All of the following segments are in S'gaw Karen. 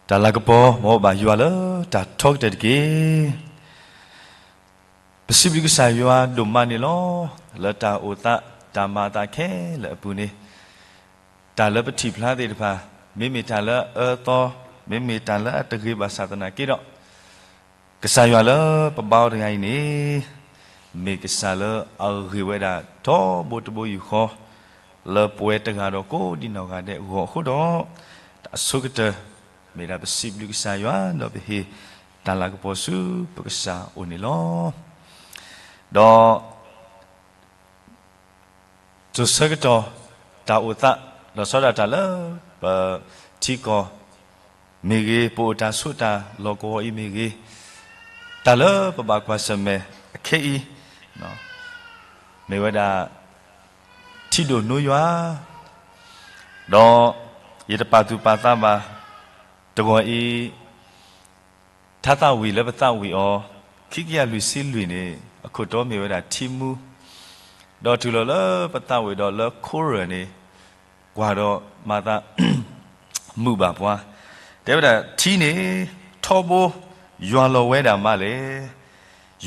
တၢ်လၤကပီၤ မ်ဘၣ်ယွၤလၢတၢ်ထီကတၢၢ်တက့ၢ်. ပစံးဘျုးကစၢ်ယွၤဒိၣ်မးန့ၣ်လီၤ. လၢတၢ်အိၣ်သး တၢ်မၤအသးခဲလၢာ်အပူၤန့ၣ်, တၢ်လၢပထံၣ်ဖျါသ့ၣ်တဖၣ်, မ့မ့ၢ်တၢ်လၢအအၢအသီ, မ့မ့ၢ်တၢ်လၢအတဂ့ၤဘၣ်ဆၣ်သနာ်က့ဒီး, ကစၢ်ယွၤလၢပဘါအီၤတဂၤအံၤန့ၣ်, မ့ၢ်ကစၢ်လၢအဂ့ၤဝဲဒၣ်ထီဘိတဘိယူၢ်ဃီ, လၢပဝဲတဂၤဒီးကိးဒံနီၢ်ဂၤဒဲးအဂီၢ်အဃိဒီး, တၢ်အဆိကတၢၢ် မ့ၢ်ဒၣ်ပစံးဘျုးကစၢ်ယွၤ ဒီးပဟ့ၣ်တၢ်လၤကပီၤဆူပကစၢ်အအိၣ်န့ၣ်လီၤ. ဒီး စိၤဆၢကတီၢ် တၢ်အိၣ်သး လီၤဆီဒၣ်တၢ်လၢ ပထံကီၢ်မ့ၢ်ဂ့ၤ, ပအိၣ်တၢ်ဆိးတၢ်လီၢ်ကဝီၤအံၤမ့ၢ်ဂ့ၤ, တၢ်လၢပဘၣ်ကွၢ်ဆၢၣ်မဲာ်အခဲအံၤ မ့ၢ်ဝဲဒၣ် ထံဒိၣ်နိယွၤ, ဒီးယတပာ်သူၣ်ပာ်သးဘၣ် တဂီၤအံၤ ထါသးဝံၣ်လၢပသးဝံၣ်အီၤ ခံကယၤလွံၢ်ဆံလွံၢ်န့ၣ် အခိၣ်တီမ့ၢ်ဝဲဒၣ်ထံမူ, ဒီးတုၤလီၤလၢပသးဝံၣ်ဒီးလၢ Quran န့ၣ် ကွၢ်ဒီးမၤသး မုာ်ဘၣ်ပှၤ, တဲဝဲဒၣ်ထံန့ၣ် ထီဘိ ယွၤလီၤဝဲဒၣ်မးလဲၣ်,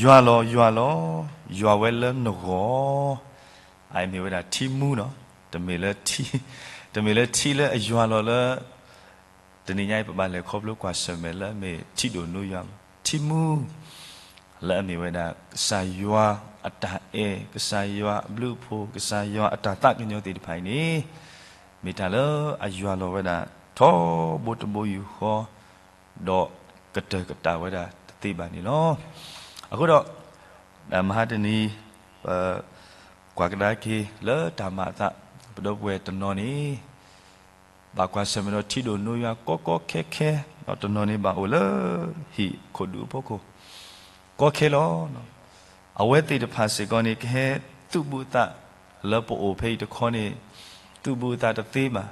ယွၤလီၤ ယွၤလီၤ ယွၤဝဲလၢနဂီၢ်, အမ့ၢ်ဝဲဒၣ်ထံမူနီၤ, တမ့ၢ်လၢထံ, တမ့ၢ်လၢထံလၢအယွၤလီၤလၢ တနံၤညါအံၤ ပဘၣ်လဲၤခီဖျိကွၢ်ဆၢၣ်မဲာ်လၢအမ့ၢ်ထံဒိၣ်နိယွၤ, ထံမူ လၢအမ့ၢ်ဝဲဒၣ် ကစၢ်ယွၤအတၢ်အဲၣ်, ကစၢ်ယွၤအဘျုးအဖှိၣ်, ကစၢ်ယွၤအတၢ်သးကညီၤသ့ၣ်တဖၣ်အံၤန့ၣ်, မ့ၢ်တၢ်လၢအယွၤလီၤဝဲဒၣ် ထီဘိတဘိယူၢ်ဃီ, ဒီးကတၢၢ်ကတာ်ဝဲဒၣ်တသ့ဘၣ်န့ၣ်လီၤ. အဃိဒီး မဟါတနံၤ ပ ကွၢ်ကဒါက့ၤလၢတၢ်မၤအသး ပဒီပုၢ်ဝဲၢ်တနီၤန့ၣ် ဘၣ်ကွၢ်ဆၢၣ်မဲာ်ဒီးထံဒိၣ်နိယွၤကီကီခဲခဲ, ဒီးတနီၤန့ၣ်ဘၣ်အိၣ်လၢဟံၣ်ခိၣ်ဒူအဖီခိၣ် ကီခဲလီၤ. အဝဲသ့ၣ်တဖၣ်စ့ၢ်ကီးန့ၣ် ကဟဲသူၣ်ဘူးအသး လၢပအိၣ်ဖဲအံၤတခီန့ၣ် သူၣ်ဘူးအသးတသ့ဘၣ်.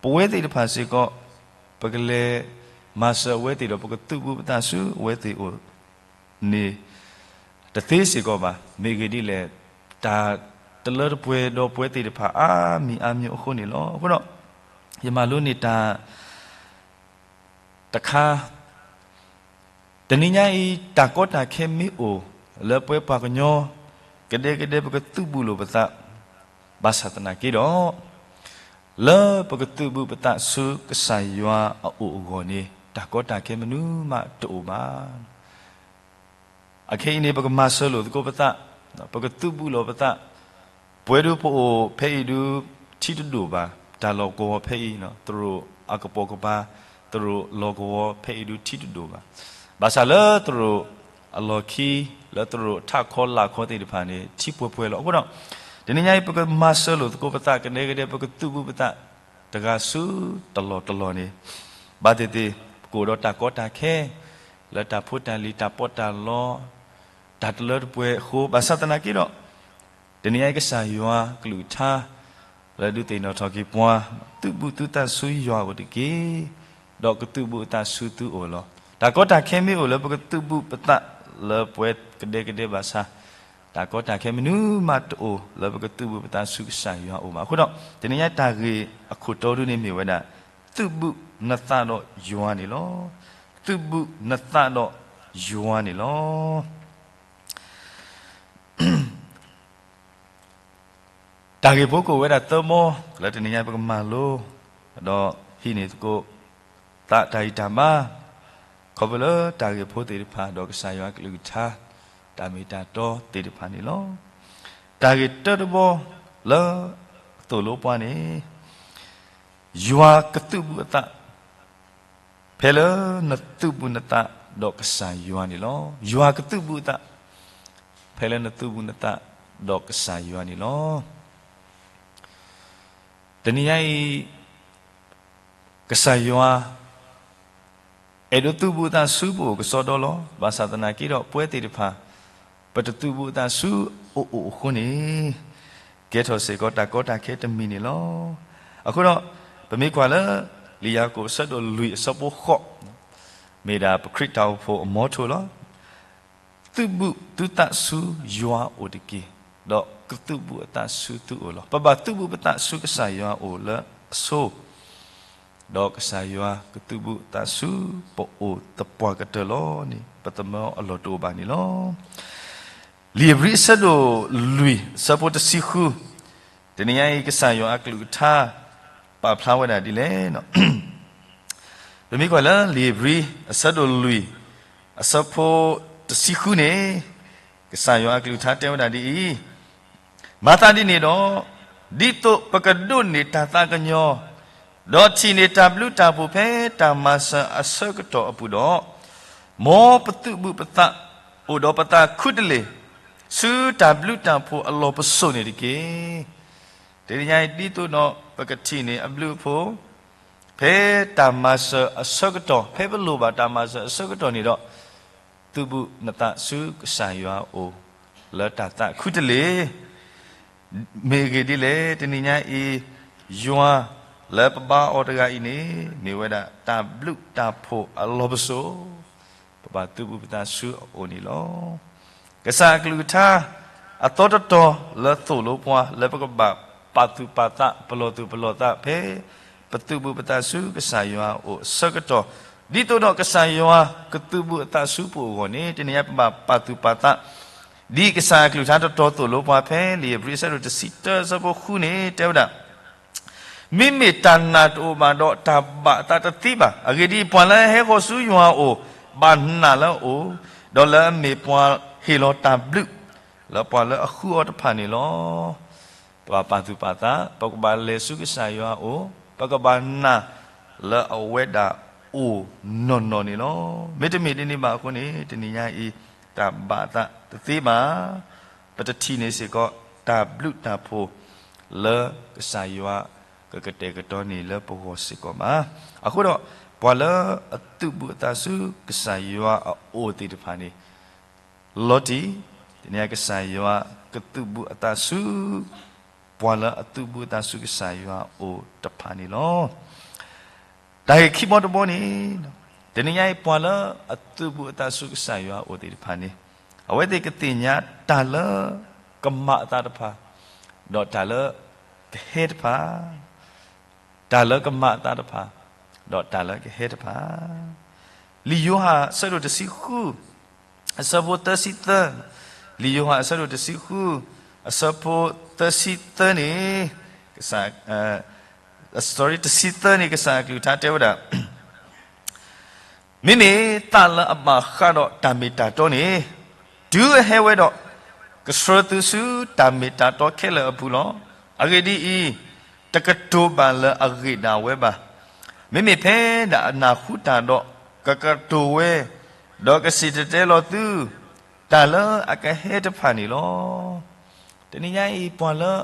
ပဝဲသ့ၣ်တဖၣ်စ့ၢ်ကီး ပကလဲၤမၤစၢၤအဝဲသ့ၣ်ဒီး ပကသူၣ်ဘူးပသးဆူအဝဲသ့ၣ်အအိၣ် န့ၣ် တသ့စ့ၢ်ကီးဘၣ်. မ့ၢ်ဂ့ၢ်ဒ်လဲၣ်, တၢ်တလၢတပှဲၤဒီးပဝဲသ့ၣ်တဖၣ်အါမံၤအါမံၤအဃိန့ၣ်လီၤ. အဃိဒီး ယမၤလိန့ၢ်တၢ် တခါ, တနံၤညါအံၤ တၢ်ကီတၢ်ခဲမ့ၢ်အိၣ်လၢပဝဲပှၤကညီ ကဒဲကဒဲပကသူၣ်ဘူးလိာ်ပသး ဘၣ်ဆၣ်သနာ်က့ဒီး လၢပကသူၣ်ဘူးပသးဆူကစၢ်ယွၤအအိၣ်အဂီၢ်န့ၣ် တၢ်ကီတၢ်ခဲမနုၤမးတအိၣ်ဘၣ်. အခဲအံၤန့ၣ် ပကမၤစၢၤလိာ်သကိးပသး, ပကသူၣ်ဘူးလိာ်ပသး, ပဝဲဒုပအိၣ်ဖဲအံၤဒု ထံတဒိၣ်ဘၣ်, တၢ်လီၢ်ကဝီၤဖဲအံၤ သရိာ်အကပိာ်ကပၤ, သရိာ်လီၢ်ကဝီၤဖဲအံၤဒု ထံတဒိၣ်ဘၣ်. ဘၣ်ဆၣ်လၢသရိာ်အလီၢ်ခံ, လၢသရိာ်ထးခီလာ်ခီသ့ၣ်တဖၣ်န့ၣ် ထံပှဲၤပှဲၤလီၤ. အဃိဒီး တနံၤညါအံၤ ပကမၤစၢၤလိာ်သကိးပသး ကဒဲကဒဲ ပကသူၣ်ဘူးပသး တဂၤဆူတလီၢ်တလီၢ်န့ၣ် ဘၣ်သ့ၣ်သ့ၣ် ပကအိၣ်ဒီးတၢ်ကီတၢ်ခဲ လၢတၢ်ဖိတၢ်လံၤ တၢ်ပီးတၢ်လီ တၢ်တလၢတပှဲၤအဃိ ဘၣ်ဆၣ်သနာ်က့ဒီး တနံၤညါအံၤ ကစၢ်ယွၤကလုၢ်ကထါ လၢဒုးသ့ၣ်နီၣ်ထီၣ်က့ၤပှၤ သူၣ်ဘူးသုသးဆူယွၤအအိၣ်တက့ၢ်, ဒီးကသူၣ်ဘူးအသးဆူသုအိၣ်လီၤ. တၢ်ကီတၢ်ခဲမ့ၢ်အိၣ်လၢပကသူၣ်ဘူးပသးလၢပှဲၤကဒဲကဒဲဘၣ်ဆၣ်, တၢ်ကီတၢ်ခဲမနုၤမးတအိၣ်လၢပကသူၣ်ဘူးပသးဆူကစၢ်ယွၤအအိၣ်ဘၣ်. အဃိဒီး တနံၤညါတၢ်ဂ့ၢ်အခိၣ်တီဒုန့ၣ်မ့ၢ်ဝဲဒၣ် သူၣ်ဘူးနသးဒီးယွၤန့ၣ်လီၤ. သူၣ်ဘူးနသးဒီးယွၤန့ၣ်လီၤ. တၢ်ဂ့ၢ်ဖိကအိၣ်ဝဲဒၣ်သၢဘီ လၢတနံၤညါပကမၤလိ, ဒီးဟံးန့ၢ်သကိးသးတၢ်ဂံၢ်တၢ်ဘါ ခီဖျိလၢတၢ်ဂ့ၢ်ဖိသ့ၣ်တဖၣ် ဒီးကစၢ်ယွၤကလုၢ်ကထါ တၢ်မ့ၢ်တၢ်တီသ့ၣ်တဖၣ်န့ၣ်လီၤ. တၢ်ဂ့ၢ်တၢတဘီ လၢအသိၣ်လိပှၤန့ၣ် ယွၤကသူၣ်ဘူးအသး ဖဲလၢနသူၣ်ဘူးနသးဒီးကစၢ်ယွၤန့ၣ်လီၤ. ယွၤကသူၣ်ဘူးအသး ဖဲလၢနသူၣ်ဘူးနသးဒီးကစၢ်ယွၤန့ၣ်လီၤ. တနံၤညါအံၤ ကစၢ်ယွၤ အဲၣ်ဒိးသူၣ်ဘူးအသးဆူပအိၣ်ကစီဒီလီၤ. ဘၣ်ဆၣ်သနာ်က့ဒီး ပဝဲသ့ၣ်တဖၣ် ပတသူၣ်ဘူးအသးဆူအအိၣ်အဃိန့ၣ် ကဲထီၣ်စ့ၢ်ကီးတၢ်ကီတၢ်ခဲတမံၤန့ၣ်လီၤ. အဃိဒီး ပမ့ၢ်ကွၢ်လၢ လံာ်ယၤကိာ်အဆၢဒိၣ်လွံၢ်အဆၢဖိဃိး မ့ၢ်ဒၣ်ပခရံာ်တၢ်အိၣ်ဖှိၣ်အမီထိလီၤ. သူၣ်ဘူးသုသးဆူယွၤအအိၣ်တက့ၢ်, ဒီးကသူၣ်ဘူးအသးဆူသုအိၣ်လီၤ. ပဘၣ်သူၣ်ဘူးပသးဆူကစၢ်ယွၤအအိၣ်လၢအဆိ ဒီးကစၢ်ယွၤကသုးဘူးအသးဆူပအိၣ်သပှၢ်ကတၢၢ်လီၤန့ၣ် ပသမၢအလီၢ်တအိၣ်ဘၣ်န့ၣ်လီၤ. လံာ်ဧ့ၤဘြံၤအဆၢဒိၣ်လွံၢ် အဆၢဖိတဆံဃု, တနံၤညါအံၤ ကစၢ်ယွၤအကလုၢ်ကထါ ပာ်ဖျါဝဲဒၣ်ဒ်လဲၣ်. ပမ့ၢ်ကွၢ်လၢလံာ်ဧ့ၤဘြံၤ အဆၢဒိၣ်လွံၢ် အဆၢဖိတဆံဃုန့ၣ် ကစၢ်ယွၤအကလုၢ်ကထါတဲဝဲဒၣ်ဒ်အံၤ, မၤသးဒ်န့ၣ်ဒီး, ဒ်သိးပကဒိးန့ၢ်တၢ်သးကညီၤ, ဒီးထံၣ်န့ၢ်တၢ်ဘျုးတၢ်ဖှိၣ်ဖဲတၢ်မၤစၢၤအဆၢကတီၢ်အပူၤဒီး, မ်ပသုးဘူးပသး အိၣ်ဒီးပသးခူတလ့ၢ် ဆူတၢ်ဘျုးတၢ်ဖှိၣ်အလီၢ်ပစိာ်န့ၣ်တက့ၢ်. တနံၤညါအံၤ ဒ်သိးဒီးပကထံၣ်န့ၢ်အဘျုးအဖှိၣ် ဖဲတၢ်မၤစၢၤအဆၢကတီၢ်, ဖဲပလိၣ်ဘၣ်တၢ်မၤစၢၤအဆၢကတီၢ်န့ၣ်ဒီး, သုးဘူးနသးဆူကစၢ်ယွၤအအိၣ် လၢတၢ်သးခူတလ့ၢ်. မ့ၢ်အဂ့ၢ်ဒ်လဲၣ်, တနံၤညါအံၤ ယွၤလၢပဘါအီၤတဂၤအံၤန့ၣ် မ့ၢ်ဝဲဒၣ်တၢ်ဘျုးတၢ်ဖှိၣ်အလီၢ်ပစိာ်, ပဘၣ်သုးဘူးပသးဆူအအိၣ်န့ၣ်လီၤ. ကစၢ်အကလုၢ်ကထါ အသီတတီၤလၢသိၣ်လိပှၤ လၢပကဘၣ်ပာ်သူၣ်ပာ်သး ပလီၢ်သူၣ်ပလီၢ်သးဖဲ ပသုးဘူးပသးဆူကစၢ်ယွၤအအိၣ်အဆၢကတီၢ်, ဒ်သိးဒီးကစၢ်ယွၤကသုးဘူးအသးဆူပအိၣ်အဂီၢ်န့ၣ် တနံၤညါပဘၣ်ပာ်သူၣ်ပာ်သး ဒ်ကစၢ်အကလုၢ်ကထါတတီၤသိၣ်လိပှၤဖဲ လံာ်ဧ့ၤဘြံၤအဆၢဒိၣ်တဆံတၢ အဆၢဖိဃုန့ၣ် တဲဝဲဒၣ်, မ့မ့ၢ်တၢ်နာ်တအိၣ်ဘၣ်ဒီးတၢ်ဘၣ်အသးတသ့ဘၣ်. အဂ့ၢ်ဒ်အံၤ, ပှၤလၢအဟဲဃီၤဆူယွၤအအိၣ် ဘၣ်နာ်လၢအအိၣ်, ဒီးလၢအမ့ၢ်ပှၤဟ့ၣ်လီၤတၢ်ဘျုး လၢပှၤလၢအဃုအီၤတဖၣ်န့ၣ်လီၤ. ပဘၣ်ပာ်သူၣ်ပာ်သး, ပကဘၣ်လဲၤဆူကစၢ်ယွၤအအိၣ်, ပကဘၣ်နာ်လၢအဝဲဒၣ်အိၣ်နီၢ်နီၢ်န့ၣ်လီၤ. မ့တမ့ၢ်ဒ်န့ၣ်ဘၣ်အဃိန့ၣ် တနံၤညါအံၤ တၢ်ဘၣ်အသးတသ့ဘၣ်. ပတထံၣ်န့ၢ်စ့ၢ်ကီး တၢ်ဘျုးတၢ်ဖှိၣ်လၢကစၢ်ယွၤ ကကတဲာ်ကတီၤန့ၢ်လၢပဂီၢ်စ့ၢ်ကီးဘၣ်. အဃိဒီး ပှၤလၢအသုးဘူးအသးဆူကစၢ်ယွၤအအိၣ်သ့ၣ်တဖၣ်န့ၣ် လီၤတံၢ်, တနံၤညါကစၢ်ယွၤကသုးဘူးအသးဆူ ပှၤလၢအသုးဘူးအသးဆူကစၢ်ယွၤအအိၣ်တဖၣ်န့ၣ်လီၤ. တၢ်ဂ့ၢ်ခံဘီတဘီန့ၣ်, တနံၤညါအံၤ ပှၤလၢအသုးဘူးအသးဆူကစၢ်ယွၤအအိၣ်သ့ၣ်တဖၣ်န့ၣ် အဝဲသ့ၣ်ကသ့ၣ်ညါတၢ်လၢကမၤအသးတဖၣ်, ဒီးတၢ်လၢကဟဲတဖၣ် တၢ်လၢကမၤအသးတဖၣ်, ဒီးတၢ်လၢကဟဲတဖၣ်. လံာ်ယိၤဟၣ်အဆၢဒိၣ်တဆံဃု အဆၢဖိသၢဆံသၢ, လံာ်ယိၤဟၣ်အဆၢဒိၣ်တဆံဃု အဆၢဖိသၢဆံသၢန့ၣ်, ကစၢ်, တဆံသၢန့ၣ် ကစၢ်အကလုၢ်ကထါတဲဝဲဒၣ် မ့မ့ၢ်သးလၢအဘၣ်ဃးဒီးတၢ်မ့ၢ်တၢ်တီန့ၣ်, တုၤအဟဲဝဲဒီး, ကဆှၢသုဆူတၢ်မ့ၢ်တၢ်တီခဲလၢာ်အပူၤလီၤ. အဂ့ၢ်ဒ်အံၤ, တကတိၤဘၣ်လၢအဂ့ၢ်ဒၣ်ဝဲဘၣ်. မ့မ့ၢ်ဖဲဒၣ်အနၢ်ဟူတၢ်ဒီး, ကကတိၤဝဲ, ဒီးကစံၣ်တဲၤတဲလီၤသု တၢ်လၢအကဟဲတဖၣ်န့ၣ်လီၤ. တနံၤညါအံၤ ပှၤလၢ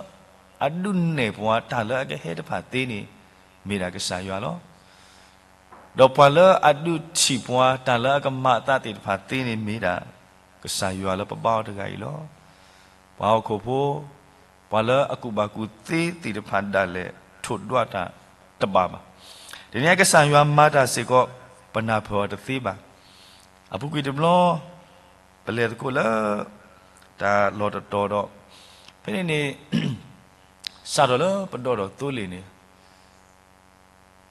အဒုးနဲၣ်ပှၤတၢ်လၢအကဟဲတဖၣ်သ့န့ၣ် မ့ၢ်ဒၣ်ကစၢ်ယွၤလီၤ. ဒီးပှၤလၢအဒုးထံၣ်ပှၤတၢ်လၢအကမၤအသးသ့ၣ်တဖၣ်သ့န့ၣ် မ့ၢ်ဒၣ်ကစၢ်ယွၤလၢပဘါအီၤတဂၤအံၤလီၤ. ပှၤဟီၣ်ခိၣ်ဖိ, ပှၤလၢအကူၣ်ဘၣ်ကူၣ်သ့သ့ၣ်တဖၣ်ဒၣ်လဲာ် ထိၣ်ဒွးတၢ်တဘၣ်ဘၣ်. တနံၤညါကစၢ်ယွၤမၤတၢ်စ့ၢ်ကီး ပနၢ်ပၢၢ်အီၤတသ့ဘၣ်. အပူၤကွံာ်တဘျီ ပလဲၤသကိးလၢ တၢ်လီၢ်တတီၤဒီး, ဖဲန့ၣ်န့ၣ် စးထီၣ်လၢပဒိးဒီးသိလ့ၣ်န့ၣ်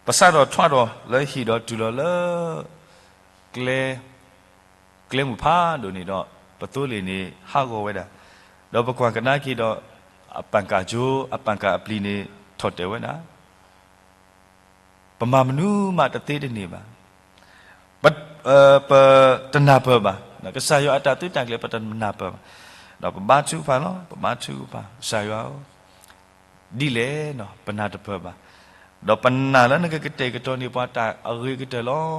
ပစးထီၣ်ထွဲဒီးလၢဟံၣ်ဒီးတုၤလီၤလၢ ကျဲ, ကျဲမုၢ်ဖးဒိၣ်န့ၣ်ဒီး ပသိလ့ၣ်န့ၣ်ဟးဂီၤဝဲဒၣ်, ဒီးပကွၢ်ကဒါက့ၤဒီး အပၣ်ကၣ်ကၠိ အပၣ်ကၣ်အပျံၤန့ၣ် ထီၣ်တဲာ်ဝဲဒၣ် ပမၤမနုၤမးတသ့တန့ၢ်ဘၣ်. ပ, ပတနၢ်ပၢၢ်ဘၣ်. ကစၢ်ယွၤအတၢ်သုတၢ်ကျဲၤ ပတနၢ်ပၢၢ်ဘၣ်. ဒီးပဘါထုကဖၣ်လီၤ. ပဘါထုကဖၣ် ကစၢ်ယွၤဧၢ, ဒ်လဲၣ်န့ၣ် ပနၢ်တပၢၢ်ဘၣ်. ဒီးပနာ်လၢနကကတဲာ်ကတီၤန့ၢ်ပှၤတၢ်အဂ့ၤကတၢၢ်လီၤ.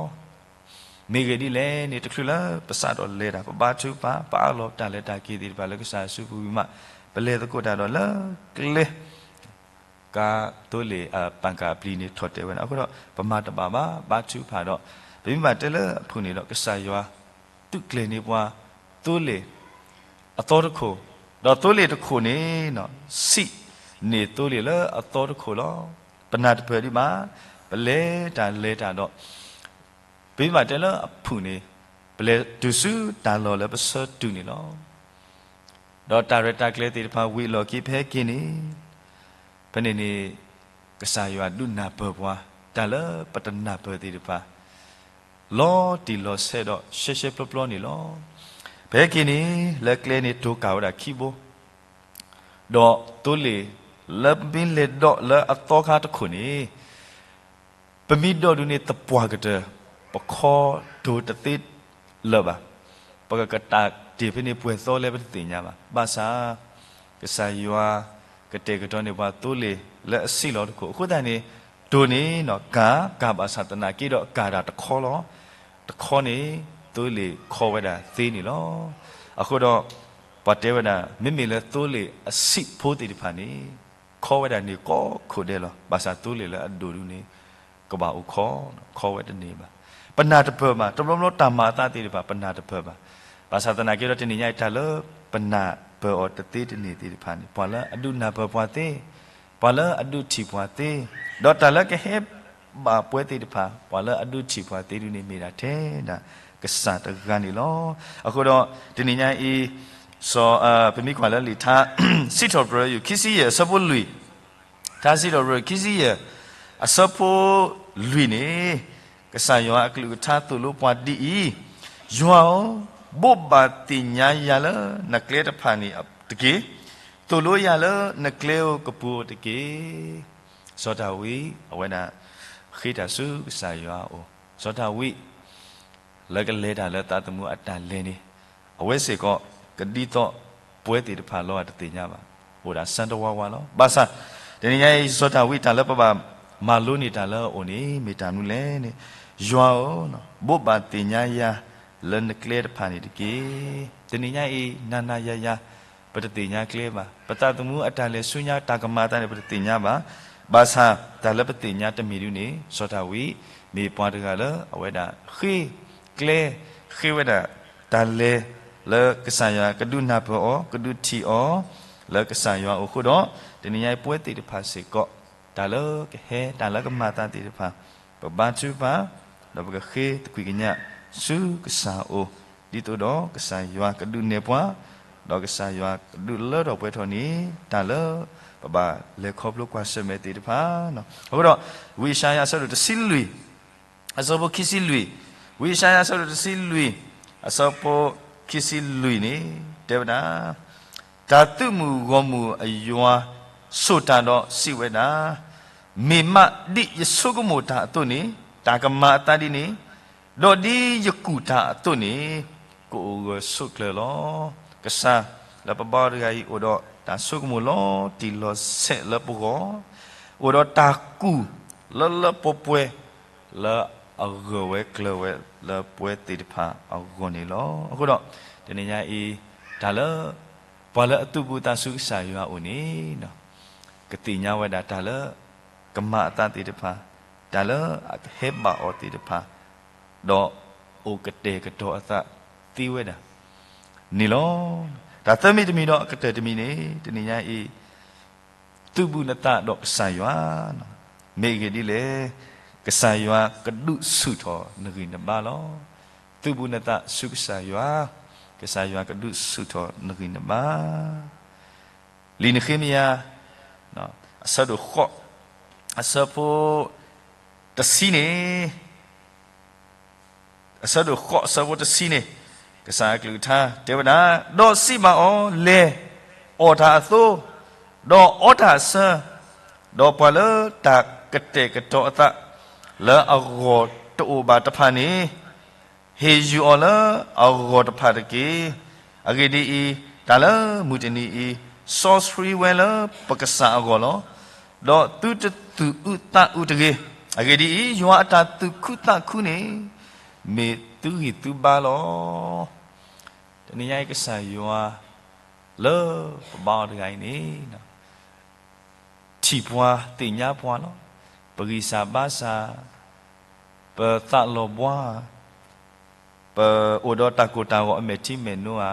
မ့ၢ်ဂ့ၢ်ဒ်လဲၣ်န့ၣ် တချုးလၢပစးထီၣ်လဲၤတၢ် ပဘါထုကဖၣ် ပအးလီၤတၢ်လဲၤတၢ်က့ၤသ့ၣ်တဖၣ်လၢကစၢ်ယွၤစုပူၤဝံၤမး ပလဲၤသကိးတၢ်ဒီးလၢကျဲ ကါသိလ့ၣ်အပၣ်ကၣ်အပျံၤန့ၣ်ထီၣ်တဲာ်ဝဲဒၣ်. အဃိဒီး ပမၤတဘၣ်ဘၣ် ဘါထုကဖၣ်ဒီး ပမ့ၢ်ဘၣ်တဲလၢအဖုၣ်န့ၣ်ဒီး ကစၢ်ယွၤသုးကျဲၤန့ၢ်ပှၤ သိလ့ၣ်အသီတခိၣ်, ဒီးသိလ့ၣ်တခိၣ်န့ၣ် ဆံးန့ၢ်သိလ့ၣ်လၢအသီတခိၣ်လီၤ. ပနၢ်တပၢၢ်ဒံးဘၣ်, ပလဲၤတၢ်လဲၤတၢ်ဒီး ပမ့ၢ်ဘၣ်တဲလၢအဖုၣ်န့ၣ် ပလဲၤတုၤဆူတၢ်လီၢ်လၢပဆၢတုၤန့ၣ်လီၤ. ဒီးတၢ်ရဲၣ်တၢ်ကျဲၤသ့ၣ်တဖၣ်ဝံၤအလီၢ်ခံဖဲက့ၤန့ၣ်, ဖဲန့ၣ်န့ၣ် ကစၢ်ယွၤဒုးနၢ်ပၢၢ်ပှၤ တၢ်လၢပတနၢ်ပၢၢ်သ့ၣ်တဖၣ် လီၤတံၢ်လီၤဆဲးဒီးရှဲရှဲပျီပျီန့ၣ်လီၤ. ပဟဲက့ၤန့ၣ် လၢကျဲန့ၣ်တိၤကၢ်ဝဲဒၣ်ခံဘိ, ဒီးသိလ့ၣ်လၢပမ့ၢ်လဲၤဒိးလၢအသီခါတခိၣ်န့ၣ် ပမ့ၢ်ဒိးဒုးန့ၣ်သပှၢ်ကတၢၢ် ပခီတိၤတသ့လၢၤဘၣ်. ပကကတၢၢ်တ့ၢ်ဖဲန့ၣ်ပှဲၤသီလဲၣ်ပတသ့ၣ်ညါဘၣ်. ဘၣ်ဆၣ် ကစၢ်ယွၤကတဲာ်ကတီၤန့ၢ်ပှၤသိလ့ၣ်လၢအဆံးလီၤတခိၣ်. အဃိသတးန့ၣ် တိၤန့ၣ်နီၤ ကၢ် ကၢ်ဘၣ်ဆၣ်သနာ်က့ဒီးကၢ်ဒၣ်တခီလီၤ. တခီန့ၣ် သိလ့ၣ်ခီဝဲဒၣ်သ့န့ၣ်လီၤ. အဃိဒီး ပှၤတဲဝဲဒၣ် မ့မ့ၢ်လၢသိလ့ၣ်အဆံးဖိသ့ၣ်တဖၣ်န့ၣ် ခီဝဲဒၣ်န့ၣ်ကိးခိၣ်ဒဲးလီၤ. ဘၣ်ဆၣ်သိလ့ၣ်လၢအဒိၣ်ဒုးန့ၣ် ကဘၣ်အိၣ်ခီ, ခီဝဲတန့ၢ်ဘၣ်. ပနၢ်တပၢၢ်ဘၣ်. တဘျီဘျီတၢ်မၤအသးသ့ၣ်တဖၣ် ပနၢ်တပၢၢ်ဘၣ်. ဘၣ်ဆၣ်သနာ်က့ဒီးတနံၤညါအံၤ တၢ်လၢပနၢ်ပၢၢ်အီၤတသ့တန့ၢ်သ့ၣ်တဖၣ်န့ၣ် ပှၤလၢအဒုးနၢ်ပၢၢ်ပှၤသ့, ပှၤလၢအဒုးထံၣ်ပှၤသ့, ဒီးတၢ်လၢကဟဲဘၣ်ပှဲၤသ့ၣ်တဖၣ် ပှၤလၢအဒုးထံၣ်ပှၤသ့ဒုးန့ၣ် မ့ၢ်ဒၣ်ထဲဒၣ်ကစၢ်တဂၤန့ၣ်လီၤ. အဃိဒီး တနံၤညါအံၤ စီၤ ပမ့ၢ်ကွၢ်လၢလံာ်ထါ စံးထီၣ်ပတြၢၤယူၢ် ခံဆံယဲၢ် အဆၢဖိလွံၢ်, ထါစံးထီၣ်ပတြၢၤ ခံဆံယဲၢ် အဆၢဖိလွံၢ်န့ၣ် ကစၢ်ယွၤအကလုၢ်ကထါသိၣ်လိပှၤဒ်အံၤ, ယွၤဧၢ, ဘိးဘၣ်သ့ၣ်ညါယၤလၢနကျဲတဖၣ်န့ၣ်တက့ၢ်. သိၣ်လိယၤလၢနကျဲဧိၤကပူၤဧိၤတက့ၢ်. စီၤဒၤဝံး အဝဲဒၣ် ဃ့တၢ်ဆူကစၢ်ယွၤအအိၣ်, စီၤဒၤဝံး လၢကလဲၤတၢ်လၢသးသမူအတၢ်လဲၤန့ၣ် အဝဲစ့ၢ်ကီး ကဒ်သိးပှဲၤသ့ၣ်တဖၣ်လီၤဂာ်တသ့ၣ်ညါဘၣ်. အိၣ်ဒၣ်စၢ်တဝါဝါလီၤ. ဘၣ်ဆၣ် တနံၤညါအံၤ စီၤဒၤဝံးတၢ်လၢပဘၣ်မၤလိန့ၢ်တၢ်လၢအအိၣ်န့ၣ် မ့ၢ်တၢ်မနုၤလဲၣ်န့ၣ်, ယွၤဧၢ, ဘိးဘၣ်သ့ၣ်ညါယၤလၢနကျဲတဖၣ်န့ၣ်တက့ၢ်. တနံၤညါအံၤ နၤနၤယၤယၤ ပတသ့ၣ်ညါကျဲဘၣ်. ပသးသမူအတၢ်လဲၤဆူညါတၢ်ကမၤအသးန့ၣ် ပတသ့ၣ်ညါဘၣ်. ဘၣ်ဆၣ် တၢ်လၢပသ့ၣ်ညါတမံၤဒုန့ၣ် စီၤဒၤဝံး မ့ၢ်ပှၤတဂၤလၢအဝဲဒၣ် ဃ့ကျဲ ဃ့ဝဲဒၣ် တၢ်လဲၤ လၢကစၢ်ယွၤကဒုးနၢ်ပၢၢ်အီၤ ကဒုးထံၣ်အီၤ လၢကစၢ်ယွၤအအိၣ်အဃိဒီး တနံၤညါအံၤပဝဲသ့ၣ်တဖၣ်စ့ၢ်ကီး တၢ်လၢကဟဲ တၢ်လၢကမၤအသးသ့ၣ်တဖၣ် ပဘါထုကဖၣ် ဒီးပကဃ့သကွံာ်ကညး ဆူကစၢ်အအိၣ် ဒ်သိးဒီးကစၢ်ယွၤကဒုးနဲၣ်ပှၤ ဒီးကစၢ်ယွၤကဒုးလၢထီၣ်ပှဲၤထီၣ်န့ၣ် တၢ်လၢပဘၣ်လဲၤခီဖျိကွၢ်ဆၢၣ်မဲာ်သ့ၣ်တဖၣ်. အဃိဒီး ဝံယၡါယၤအဆၢဒိၣ်တဆံလွံၢ် အဆၢဖိခံဆံလွံၢ်, ဝံယၡါယၤအဆၢဒိၣ်တဆံလွံၢ် အဆၢဖိခံဆံလွံၢ်န့ၣ် တဲဝဲဒၣ်, တၢ်သုးမုၢ်ဂီၢ်မုၢ်အယွၤ ဆိၣ်တၢ်ဒီးစံးဝဲဒၣ်, မ့ၢ်မးဒ်ယဆိကမိၣ်တၢ်အသိးန့ၣ် တၢ်ကမၤအသးဒ်န့ၣ်, ဒီးဒ်ယကူၣ်တၢ်အသိးန့ၣ် ကအိၣ်ဂၢၢ်ဆိးကျၢၤလီၤ. ကစၢ်လၢပဘါအီၤတဂၤအံၤ အိၣ်ဒီးတၢ်ဆိကမိၣ်လီၤတံၢ်လီၤဆဲးလၢပဂီၢ်, အိၣ်ဒီးတၢ်ကူၣ်လၢလၢပှဲၤပှဲၤ လၢအဂၢၢ်ဝဲကျၢၤဝဲလၢပဝဲသ့ၣ်တဖၣ်အဂီၢ်န့ၣ်လီၤ. အဃိဒီး တနံၤညါအံၤ တၢ်လၢ ပှၤလၢအသုးဘူးသးဆူကစၢ်ယွၤအအိၣ်န့ၣ် ကသ့ၣ်ညါဝဲဒၣ်တၢ်လၢ ကမၤအသးသ့ၣ်တဖၣ်, တၢ်လၢအကဟဲဘၣ်အီၤသ့ၣ်တဖၣ်, ဒီးအိၣ်ကတဲာ်ကတီၤအသးသ့ဝဲဒၣ်န့ၣ်လီၤ. တၢ်သၢမံၤတမံၤဒီးအကတၢၢ်တမံၤန့ၣ် တနံၤညါအံၤ သုးဘူးနသးဒီးကစၢ်ယွၤ, မ့ၢ်အဂ့ၢ်ဒ်လဲၣ်, ကစၢ်ယွၤကဒုးဆူၣ်ထီၣ်နဂံၢ်နဘါလီၤ. သုးဘူးနသးဆူကစၢ်ယွၤ, ကစၢ်ယွၤကဒုးဆူၣ်ထီၣ်နဂံၢ်နဘါ. လံာ်နဃ့မယၤ အဆၢဒိၣ်ဃိး အဆၢဖိတဆံန့ၣ် အဆၢဒိၣ်ဃိးအဆၢဖိတဆံန့ၣ် ကစၢ်အကလုၢ်ကထါတဲဝဲဒၣ်, ဒီးစံးဘၣ်အီၤ, လဲၤအီၣ်တၢ်အသိ, ဒီးအီတၢ်အဆၢ, ဒီးပှၤလၢတၢ်ကတဲာ်ကတီၤအသး လၢအဂီၢ်တအိၣ်ဘၣ်တဖၣ်န့ၣ် ဟ့ၣ်ယုာ်အီၤလၢအဂီၢ်တဖၣ်တက့ၢ်. အဂ့ၢ်ဒ်အံၤ, တၢ်လၢမုၢ်တနံၤအံၤ စီဆှံဝဲလၢပကစၢ်အဂီၢ်လီၤ. ဒီးသုတသူၣ်အုးသးအုးတဂ့ၤ. အဂ့ၢ်ဒ်အံၤ, ယွၤအတၢ်သူၣ်ခုသးခုန့ၣ် မ့ၢ်သုဂံၢ်သုဘါလီၤ. တနံၤညါအံၤကစၢ်ယွၤ လၢပဘါအီၤတဂၤအံၤန့ၣ် ထံၣ်ပှၤသ့ၣ်ညါပှၤလီၤ. ပဂံၢ်စၢ်ဘါစၢ်, ပသးလီၤဘှါ, ပအိၣ်ဒီးတၢ်ကိၢ်တၢ်ဂီၤအမဲာ်ထံမဲာ်နိဧါ,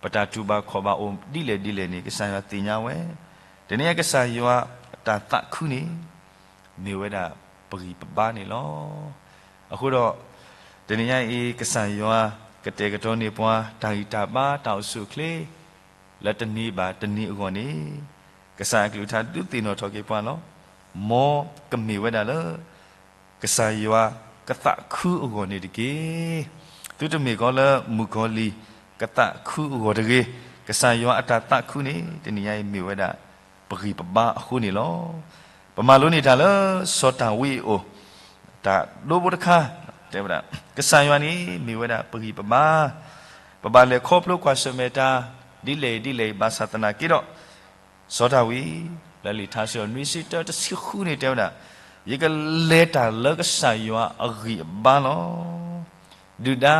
ပတၢ်တူၢ်ဘၣ်ခီၣ်ဘၣ်အိၣ်ဒ်လဲၣ်ဒ်လဲၣ်န့ၣ် ကစၢ်ယွၤသ့ၣ်ညါဝဲ. တနံၤညါကစၢ်ယွၤအတၢ်သးခုန့ၣ် မ့ၢ်ဝဲဒၣ်ပဂံၢ်ပဘါန့ၣ်လီၤ. အဃိဒီး တနံၤညါအံၤ ကစၢ်ယွၤကတဲာ်ကတီၤန့ၢ်ပှၤ တၢ်ဂံၢ်တၢ်ဘါတၢ်အိၣ်ဆူၣ်အိၣ်ချ့ လၢတနံၤဘၣ်တနံၤအဂီၢ်န့ၣ် ကစၢ်အကလုၢ်ကထါဒုးသ့ၣ်နီၣ်ထီၣ်က့ၤပှၤလီၤ. မ်ကမ့ၢ်ဝဲဒၣ်လၢ ကစၢ်ယွၤကသးခုအဂီၢ်န့ၣ်တက့ၢ်. သုတမ့ၢ်ကီးလၢမုၣ်ကီၤလံၢ်ကသးခုအဂီၢ်တဂ့ၤ. ကစၢ်ယွၤအတၢ်သးခုန့ၣ် တနံၤညါအံၤမ့ၢ်ဝဲဒၣ်ပဂံၢ်ပဘါအဃိန့ၣ်လီၤ. ပမၤလိန့ၢ်တၢ်လၢစီၤဒၤဝံးအအိၣ်, တၢ်ဒိဘိတခါ တဲဝဲဒၣ် ကစၢ်ယွၤန့ၣ်မ့ၢ်ဝဲဒၣ်ပဂံၢ်ပဘါ, ပဘၣ်လဲၤခီဖျိကွၢ်ဆၢၣ်မဲာ်တၢ် ဒ်လဲၣ်ဒ်လဲၣ် ဘၣ်ဆၣ်သနာ်က့ဒီး စီၤဒၤဝံး လၢလံာ်ထါစံး နွံဆံတၢ တဆံဃုန့ၣ်တဲဝဲဒၣ်, ယကလဲၤတၢ်လၢကစၢ်ယွၤအဂံၢ်အဘါလီၤ. ဒုၣ်ဒါ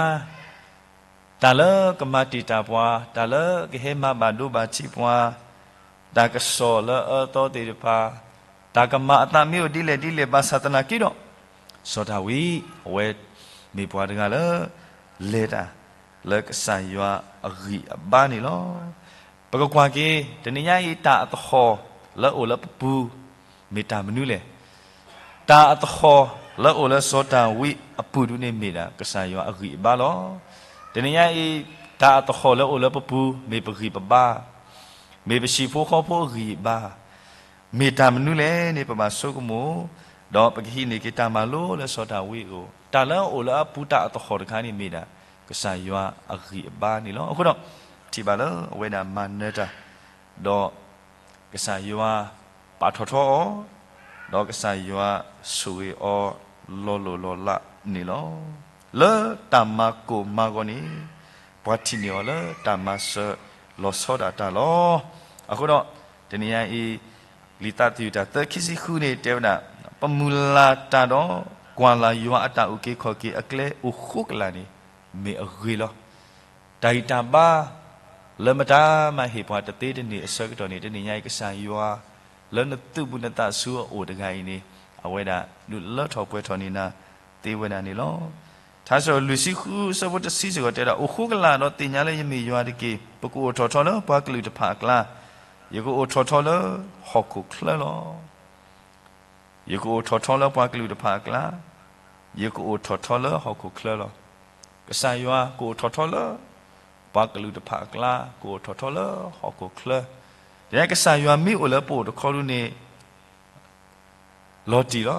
တၢ်လၢကမၤတံာ်တာ်ပှၤ, တၢ်လၢကဟဲမၤဘၣ်ဒိဘၣ်ထံးပှၤ, တၢ်ကစီၣ်လၢအအၢအသီသ့ၣ်တဖၣ်, တၢ်ကမၤအသးမ့ၢ်အိၣ်ဒ်လဲၣ်ဒ်လဲၣ် ဘၣ်ဆၣ်သနာ်က့ဒီး စီၤဒၤဝံး အဝဲမ့ၢ်ပှၤတဂၤလၢ လဲၤတၢ်လၢကစၢ်ယွၤအဂံၢ်အဘါန့ၣ်လီၤ. ပကကွၢ်က့ၤ တနံၤညါအံၤ တၢ်အသဟီၣ်လၢအအိၣ်လၢပပူၤ မ့ၢ်တၢ်မနုၤလဲၣ်. တၢ်အသဟီၣ်လၢအအိၣ်လၢစီၤဒၤဝံးအပူၤဒုန့ၣ်မ့ၢ်ဒၣ် ကစၢ်ယွၤအဂံၢ်အဘါလီၤ. တနံၤညါအံၤ တၢ်အသဟီၣ်လၢအအိၣ်လၢပပူၤ မ့ၢ်ပဂံၢ်ပဘါ, မ့ၢ်ပဟံၣ်ဖိဃီဖိအဂံၢ်အဘါ, မ့ၢ်တၢ်မနုၤလဲၣ်န့ၣ် ပဘၣ်ဆိကမိၣ်, ဒီးပကဟံးန့ၢ်က့ၤတၢ်မၤလိလၢစီၤဒၤဝံးအအိၣ်, တၢ်လၢအအိၣ်လၢအပူၤတၢ်အသဟီၣ်တခါန့ၣ်မ့ၢ်ဒၣ် ကစၢ်ယွၤအဂံၢ်အဘါန့ၣ်လီၤ. အဃိဒီး ထံၣ်ဘၣ်လၢအဝဲဒၣ်မၤနၢၤတၢ် ဒီးကစၢ်ယွၤပာ်ထီၣ်ထီအီၤ, ဒီးကစၢ်ယွၤဆိၣ်ဂ့ၤအီၤလီၤလိၢ်လီၤလးန့ၣ်လီၤ. လၢတၢ်မၤကိၢ်မၤဂီၤန့ၣ် ပှၤထံၣ်န့ၢ်အီၤလၢတၢ်မၤစၢၤလီၤဆီဒၣ်တၢ်လီၤ. အဃိဒီး တနံၤညါအံၤ လံာ်သးသယုၢ်တၢ်သၢ ခံဆံဃုန့ၣ်တဲဝဲဒၣ်, ပမုၢ်လၢ်တၢ်ဒီး ကွၢ်လၢ်ယွၤအတၢ်အုၣ်က့ၤခီၣ်က့ၤအကျဲအိၣ်ဃိကလာ်န့ၣ် မ့ၢ်အဂ့ၤလီၤ. တၢ်ဂံၢ်တၢ်ဘါ လၢမတၤမၤဟ့ၣ်ပှၤတသ့တန့ၢ်အဆၢကတီၢ်န့ၣ် တနံၤညါအံၤ ကစၢ်ယွၤ လၢနသုးဘူးနသးဆူအအိၣ်တဂၤအံၤန့ၣ် အဝဲဒၣ်ဒုးလၢထီၣ်ပှဲၤထီၣ်န့ၢ်နၤသ့ဝဲဒၣ်န့ၣ်လီၤ. ထါစံး လွံၢ်ဆံဃု အဆၢဖိတဆံစ့ၢ်ကီးတဲဒၣ်, အိၣ်ဃိကလာ်ဒီးသ့ၣ်ညါလၢယမ့ၢ်ယွၤတက့ၢ်. ပကအိၣ်ထီၣ်ထီလၢပှၤကလုာ်တဖၣ်အကျါ, ယကအိၣ်ထီၣ်ထီလၢဟီၣ်ခိၣ်ချၢလီၤ. ယကအိၣ်ထီၣ်ထီလၢပှၤကလုာ်တဖၣ်အကျါ, ယကအိၣ်ထီၣ်ထီလၢဟီၣ်ခိၣ်ချၢလီၤ. ကစၢ်ယွၤကအိၣ်ထီၣ်ထီလၢ ပှၤကလုာ်တဖၣ်အကျါ, ကအိၣ်ထီၣ်ထီလၢဟီၣ်ခိၣ်ချၢ. တနံၤညါကစၢ်ယွၤမ့ၢ်အိၣ်လၢပအိၣ်တခီဒုန့ၣ် လီၤတံၢ်လီၤ.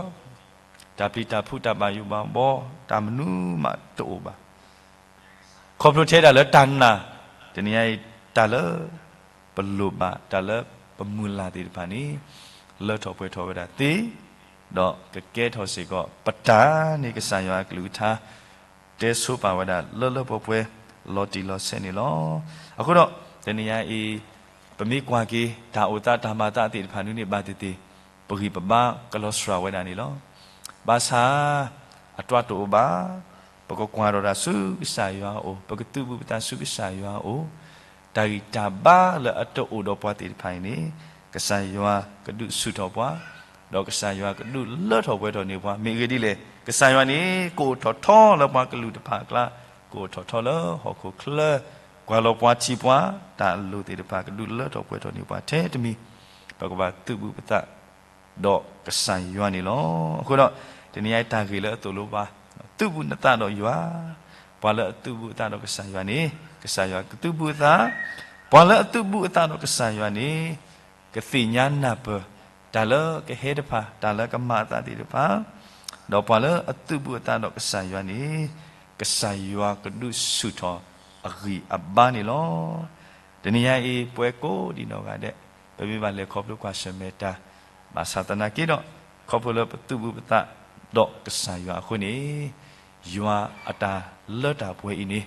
တၢ်ပျံၤတၢ်ဖုးတၢ်ဘၣ်ယိၣ်ဘၣ်ဘီ တၢ်မနုၤမးတအိၣ်ဘၣ်. ခီဖျိထဲဒၣ်လၢတၢ်နာ်, တနံၤညါအံၤ တၢ်လၢပလိၣ်ဘၣ် တၢ်လၢပမုၢ်လၢ်သ့ၣ်တဖၣ်န့ၣ် လၢထီၣ်ပှဲၤထီၣ်ဝဲဒၣ်သ့, ဒီးကကဲထီၣ်စ့ၢ်ကီး ပတၢ်န့ၣ် ကစၢ်ယွၤအကလုၢ်ကထါ တဲဆိပာ်ဝဲဒၣ်လၢလၢပှဲၤပှဲၤ လီၤတံၢ်လီၤဆဲးန့ၣ်လီၤ. အဃိဒီး တနံၤညါအံၤ ပမ့ၢ်ကွၢ်က့ၤ တၢ်အိၣ်သးတၢ်မၤသးသ့ၣ်တဖၣ်န့ၣ် ဘၣ်သ့ၣ်သ့ၣ် ပဂံၢ်ပဘါကလီၤစှၤဝဲဒၣ်န့ၣ်လီၤ. ဘၣ်ဆၣ် အတြၢ်တအိၣ်ဘၣ်, ပကကွၢ်ထီၣ်တၢ်ဆူကစၢ်ယွၤအအိၣ်, ပကသုးဘူးပသးဆူကစၢ်ယွၤအအိၣ်, တၢ်ဂံၢ်တၢ်ဘါလၢအတအိၣ်ဒီးပှၤသ့ၣ်တဖၣ်အံၤန့ၣ် ကစၢ်ယွၤကဒုးဆူၣ်ထီၣ်ပှၤ, ဒီးကစၢ်ယွၤကဒုးလၢထီၣ်ပှဲၤထီၣ်န့ၢ်ပှၤ. မ့ၢ်အဂ့ၢ်ဒ်လဲၣ်, ကစၢ်ယွၤန့ၣ် ကအိၣ်ထီၣ်ထီလၢပှၤကလုာ်တဖၣ်အကျါ, ကအိၣ်ထီၣ်ထီလၢဟီၣ်ခိၣ်ချၢ, ကွၢ်လီၤပှၤထံၣ်ပှၤ, တၢ်အလိၣ်သ့ၣ်တဖၣ်ကဒုးလၢထီၣ်ပှဲၤထီၣ်န့ၢ်ပှၤထဲတမံၤ, ပကဘၣ်သုးဘူးပသး ဒီးကစၢ်ယွၤန့ၣ်လီၤ. အဃိဒီး တနံၤညါအံၤတၢ်ဂ့ၢ်လၢအသိၣ်လိပှၤ, သုးဘူးနသးဒီးယွၤ, ပှၤလၢအသုးဘူးအသးဒီးကစၢ်ယွၤန့ၣ် ကစၢ်ယွၤကသုးဘူးအသး, ပှၤလၢအသုးဘူးအသးဒီးကစၢ်ယွၤန့ၣ် ကသ့ၣ်ညါနၢ်ပၢၢ် တၢ်လၢကဟဲတဖၣ်, တၢ်လၢကမၤအသးသ့ၣ်တဖၣ်, ဒီးပှၤလၢအသုးဘူးအသးဒီးကစၢ်ယွၤန့ၣ် ကစၢ်ယွၤကဒုးဆူၣ်ထီၣ်အဂံၢ်အဘါန့ၣ်လီၤ. တနံၤညါအံၤ ပှၤကိးဒံးနီၢ်ဂၤဒဲး ပမ့ၢ်ဘၣ်လဲၤခီဖျိကွၢ်ဆၢၣ်မဲာ်တၢ်, ဘၣ်ဆၣ်သနာ်က့ဒီး ခီဖျိလၢပသုးဘူးပသးဒီးကစၢ်ယွၤအဃိန့ၣ်, ယွၤအတၢ်လၢတၢ်ပှဲၤအံၤန့ၣ်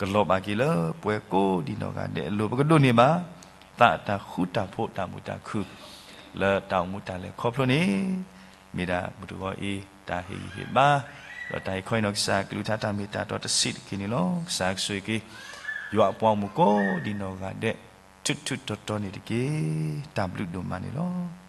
ကလီၤဘၣ်က့ၤလၢပှၤကိးဒံးနီၢ်ဂၤဒဲးအလိၤ, ပကဒိးန့ၢ်ဘၣ် သးတၢ်ဃူတၢ်ဖိးတၢ်မုာ်တၢ်ခုၣ် လၢတၢ်အိၣ်မူတၢ်လဲၤခီဖျိန့ၣ် မ့ၢ်ဒၣ်မုၢ်တဂီၤအံၤ တၢ်ဟ့ၣ်ဂံၢ်ဟ့ၣ်ဘါ ဒီးတၢ်ဟ့ၣ်ခီဟ့ၣ်နီၤကစၢ်အကလုၢ်ကထါတၢ်မ့ၢ်တၢ်တီတဆံးတက့ၢ်န့ၣ်လီၤ. ကစၢ်ယွၤကဆိၣ်ဂ့ၤက့ၤ ယွၤအပှၤဂီၢ်မုၢ်ကိးဒံးနီၢ်ဂၤဒဲး ထူးထူးတီၤတီၤန့ၣ်တက့ၢ်. တၢ်ဘျုးဒိၣ်မးန့ၣ်လီၤ.